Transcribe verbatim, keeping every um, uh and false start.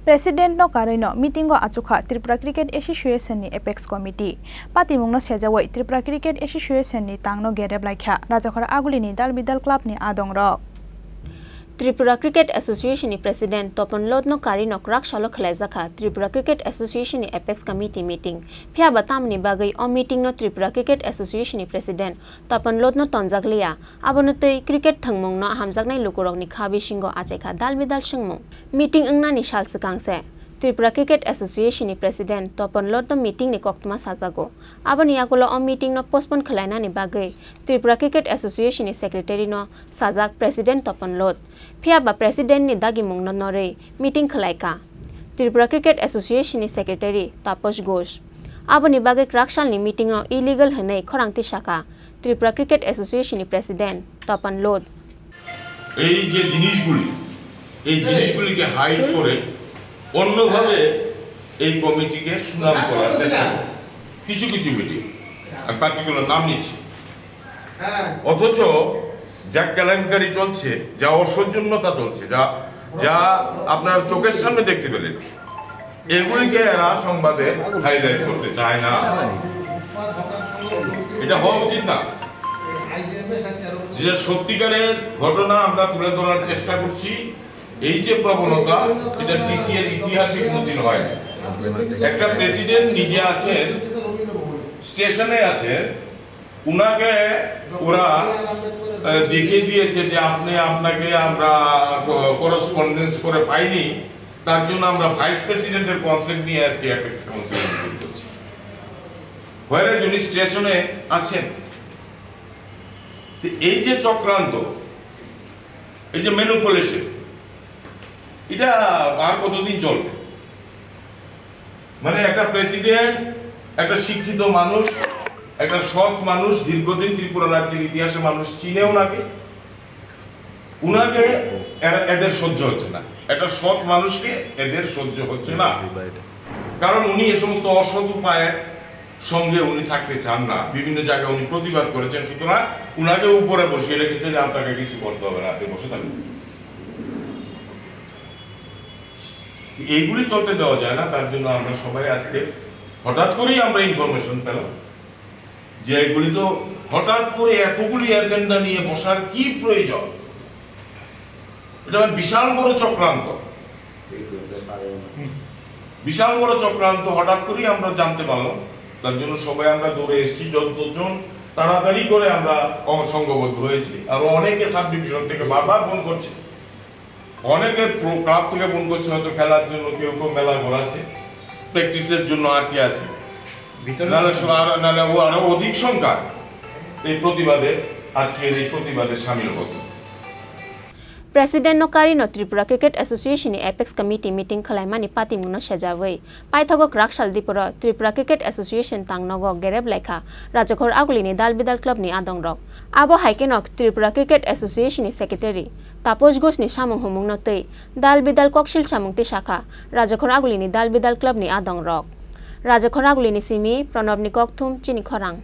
President no karwi no meeting o achukha Tripura Cricket Association ni Apex Committee. Patimung no sejawi Tripura Cricket Association ni tang no gerep laikha Rajakhor Aguli ni Dal Bidal Club ni adong rok. Tripura Cricket Association ni President Topan Lot no karwi no kwrak salo khwlaijakha Tripura Cricket Association ni Apex Committee meeting. Phiya ba tamni bagwi o meeting no Tripura Cricket Association ni President Topan Lot no tonjak liya. Abono twi cricket thwngmung no hamjaknai lukurok ni kha bisingo achaikha dal bidal swngmung. Meeting wngnani sal swkang se Tripura Cricket Association ni President Topan Lot no meeting ni koktwma sajago. Aboni yagulo o meeting no postpone khwlainani bagwi Tripura Cricket Association ni Secretary no sajak President Topan Lot. Phiya ba President ni dagimung no norwi meeting khwlaikha Tripura Cricket Association ni Secretary Taposh Ghosh. Aboni bagwi kwrak salni meeting no illegal hwnwi khorang tisakha Tripura Cricket Association ni President Topan Lot. এই যে জিনিসগুলি, এই জিনিসগুলিকে হাইড করে অন্যভাবে এই কমিটিকে সুনাম করার চেষ্টা করে। কিছু কিছু মিটিং, আমি পার্টিকুলার নাম নিচ্ছি। অথচ যা কেলেঙ্কারি চলছে, যা অসৌজন্যতা চলছে, যা, যা আপনার চোখের সামনে দেখতে পেলেন, এগুলিকে এরা সংবাদে হাইলাইট করতে চায় না। এটা হওয়া উচিত না। যে সত্যিকারের ঘটনা আমরা তুলে ধরার চেষ্টা করছি, এই যে প্রবণতা, এটা টিসিএর ইতিহাসে কোনোদিন হয়নি। একটা প্রেসিডেন্ট নিজে আছেন, স্টেশনে আছেন, উনাকে ওরা, আহ, দেখিয়ে দিয়েছে যে আপনি, আপনাকে আমরা ক-, করেসপন্ডেন্স করে পাইনি, তার জন্য আমরা ভাইস প্রেসিডেন্টের কনসেন্ট নিয়ে আজকে অ্যাপেক্স কাউন্সিল মিটিং করছি। হোয়ারেজ উনি স্টেশনে আছেন। তো এই যে চক্রান্ত, এই যে ম্যানিপুলেশন, এটা আর কতদিন চলবে? মানে একটা প্রেসিডেন্ট, একটা শিক্ষিত মানুষ, একটা সৎ মানুষ, দীর্ঘদিন ত্রিপুরা রাজ্যের ইতিহাসে মানুষ চিনে ওনাকে, উনাকে এরা, এদের সহ্য হচ্ছে না। একটা সৎ মানুষকে এদের সহ্য হচ্ছে না, কারণ উনি এ সমস্ত অসৎ উপায়ের সঙ্গে উনি থাকতে চান না। বিভিন্ন জায়গায় উনি প্রতিবাদ করেছেন, সুতরাং উনাকে উপরে বসিয়ে রেখেছে যে আপনাকে কিছু করতে হবে না, আপনি বসে থাকুন। এইগুলি চলতে দেওয়া যায় না, তার জন্য আমরা সবাই আজকে হঠাৎ করেই আমরা ইনফরমেশন পেলাম যে এগুলি তো হঠাৎ করে এতগুলি এজেন্ডা নিয়ে বসার কি প্রয়োজন? এটা বিশাল বড় চক্রান্ত, বিশাল বড় চক্রান্ত হঠাৎ করেই আমরা জানতে পারলাম। তার জন্য সবাই আমরা দৌড়ে এসেছি, যতজন তাড়াতাড়ি করে আমরা অ-, সংঘবদ্ধ হয়েছি। আরো অনেকে সাব ডিভিশন থেকে বারবার ফোন করছে, অনেকে প্রো-, ক্লাব থেকে ফোন করছে, হয়তো খেলার জন্য, কেউ কেউ মেলা ঘোরাচ্ছে, প্র্যাকটিসের জন্য আটকে আছে। ভিতরে নাহলে স-, আরো, নাহলে ও আরো অধিক সংখ্যা এই প্রতিবাদে, আজকের এই প্রতিবাদে সামিল হতো। President no karwi no Tripura Cricket Association ni Apex Committee meeting khwlaimani patimung no sejawi. Paithago kwrak sal diporo Tripura Cricket Association tang nogo gerep laikha Rajakhor Aguli ni Dal Bidal Club ni adong rok. Abo hai kheno Tripura Cricket Association ni Secretary Taposh Ghosh ni samung humung no twi Dal Bidal koksil samung tisakha Rajakhor Aguli ni Dal Bidal Club ni adong rok. Rajakhor Aguli ni simi Pranab ni kokthum chini khorang.